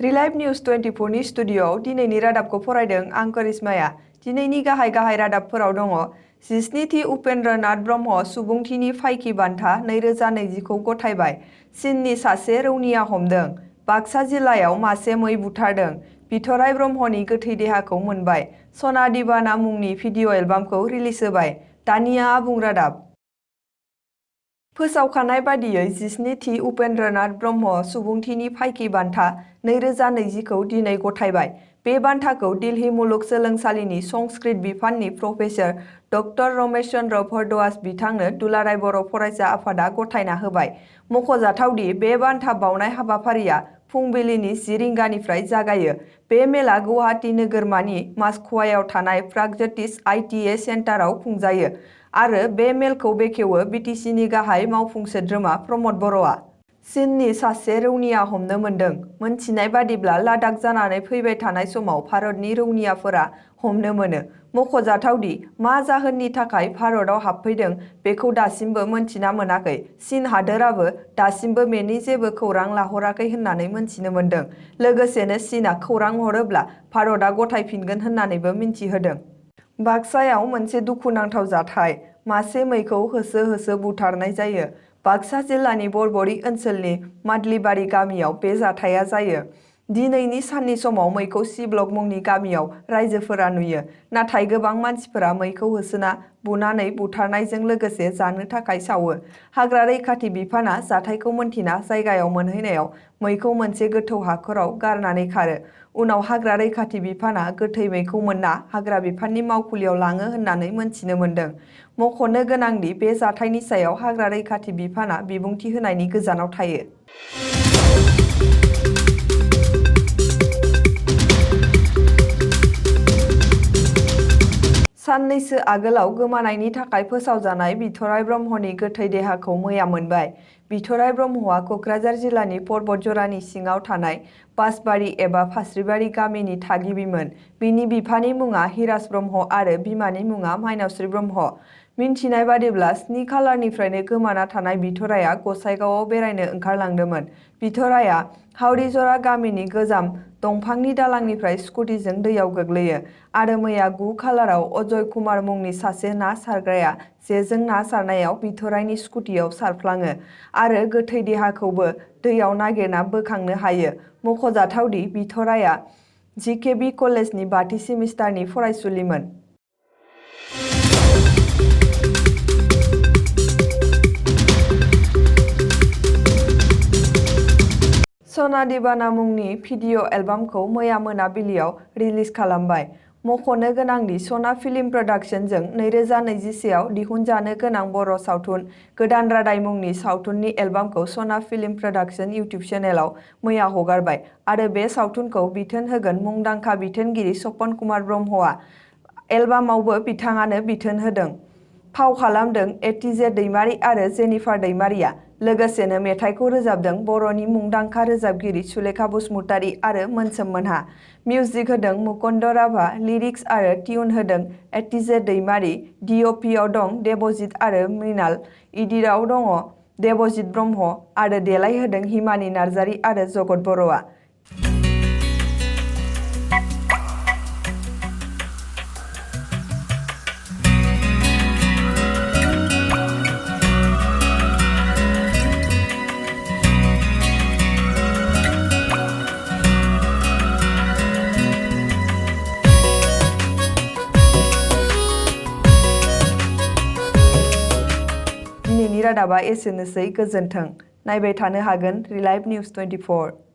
रिलाइभ news 24 नि स्टुडिय'आव दिनैनि रादाबखौ फरायदों आं करिश्माया। दिनैनि गाहाय रादाबफोराव दङ। 17थि उपेन्द्रनाथ ब्रह्म सुबुंथिनि फायखि बान्था 2020 खौ गथायबाय। चीननि सासे रौनिया हमदों। बाक्सा जिल्लायाव मासे मै बुथारदों। बिथराइ ब्रह्मनि गोथै देहाखौ मोनबाय। सना दिबाना मुंनि भिडिअ' एलबामखौ रिलिज होबाय। दानिया आबुं रादाब। फोसावखानाय बादियै 17थि उपेन्द्रनाथ ब्रह्म सुबुंथिनि फायखि बान्था 2020 खौ दिनै गथायबाय। बे बान्थाखौ दिल्ली मुलुग सोलोंसालिनि संस्कृत बिफाननि प्रफेसर ड रमेश चन्द्र भरद्वाज बिथांनो दुलाराय बर' फरायसा आफादा गथायना होबाय। मख'जाथावदि बे बान्था बावनाय हाबाफारिया फुंबिलिनि 10 रिंगानिफ्राय जागायो। बे मेला गुवाहाटी नोगोरमानि मासख'वायाव थानाय प्रागज्यतिष ITA सेन्टाराव खुंजायो आरो बे मेलखौ बेखेवो BTCनि गाहाय मावफुं सोद्रोमा प्रमद बर'आ। चीननि सासे रौनिया हमनो मोन्दों। मोनथिनाय बादिब्ला लादाख जानानै फैबाय थानाय समाव भारतनि रौनियाफोरा हमनो मोनो। मख'जाथावदि मा जाहोननि थाखाय भारतआव हाबफैदों बेखौ दासिमबो मोनथिना मोनाखै। चीन हादोराबो दासिमबो बेनि जेबो खौरां लाहराखै होननानै मोनथिनो मोन्दों। लोगोसेनो चीनआ खौरां हरोब्ला भारतआ गथायफिनगोन होननानैबो मिन्थिहोदों। बाक्सायाव मोनसे दुखुनांथाव जाथाय। मासे मैखौ होसो होसो बुथारनाय जायो। बाक्सा जिल्लानि बरबरी ओनसोलनि मादलिबारि गामियाव बे जाथाया जायो। दिनैनि साननि समाव मैखौ C ब्लक मुंनि गामियाव राइजोफोरा नुयो। नाथाय गोबां मानसिफोरा मैखौ होसोना बुनानै बुथारनायजों लोगोसे जानो थाखाय सावो। हाग्रा रैखाथि बिफाना जाथायखौ मोनथिना जायगायाव मोनहैनायाव मैखौ मोनसे गोथौ हाखराव गारनानै खारो। उनाव हाग्रा रैखाथि बिफाना गोथै मैखौ मोनना हाग्रा बिफाननि मावखुलियाव लाङो होननानै मोनथिनो मोन्दों। मख'नो गोनांदि बे जाथायनि सायाव हाग्रा रैखाथि बिफाना बिबुंथि होनायनि गोजानाव थायो। साननैसो आगोलाव गोमानायनि थाखाय फोसावजानाय बिथराइ ब्रह्मनि गोथै देहाखौ मैया मोनबाय। बिथराइ ब्रह्मआ क'क्राझार जिल्लानि पर्बतजरानि सिङाव थानाय बासबारि एबा फास्रिबारि गामिनि थागिबिमोन। बिनि बिफानि मुङा हिराज ब्रह्म आरो बिमानि मुङा माइनावस्रि ब्रह्म। मिन्थिनाय बादिब्ला 7 खालारनिफ्रायनो गोमाना थानाय बिथराइया गसाइगावआव बेरायनो ओंखारलांदोंमोन। बिथराइया हावरिजरा गामिनि गोजाम दंफांनि दालांनिफ्राय स्कुटिजों दैयाव गोग्लैयो आरो मैया 9 खालाराव अजय कुमार मुंनि सासे ना सारग्राया जेजों ना सारनायाव बिथराइनि स्कुटियाव सारफ्लाङो आरो गोथै देहाखौबो दैयाव नागिरना बोखांनो हायो। मख'जाथावदि बिथराइया GKB कलेजनि 5थि सेमिस्टारनि फरायसुलिमोन। सना दिबाना मुंनि भिडिअ' एलबामखौ मैया मोनाबिलियाव रिलिज खालामबाय। मख'नो गोनांदि सना फिल्म प्रडाक्शनजों 2021 आव दिहुनजानो गोनां बर' सावथुन गोदान रादाय मुंनि सावथुननि एलबामखौ सना फिल्म प्रडाक्शन इउटिउब चेनेलाव मैया हगारबाय आरो बे सावथुनखौ बिथोन होगोन मुंदांखा बिथोनगिरि सपन कुमार ब्रह्मआ। एलबामावबो बिथाङानो बिथोन होदों। फाव खालामदों एटिजे दैमारि आरो जेनिफार दैमारिया। लोगोसेनो मेथाइखौ रोजाबदों बर'नि मुंदांखा रोजाबगिरि सुलेखा बसुमतारी आरो मोनसोम मोनहा। मिउजिक होदों मुकुन्द राभा, लिरिक्स आरो टिउन होदों एटिजे दैमारि। DOPआव दं देबजित आरो मृणाल। इडिटआव दङ देबजित ब्रह्म आरो देलाय होदों हिमानि नार्जारि आरो जगत बर'आ। दिनैनि रादाबा एसेनोसै। गोजोन्थों। नायबाय थानो हागोन रिलाइभ निउज 24।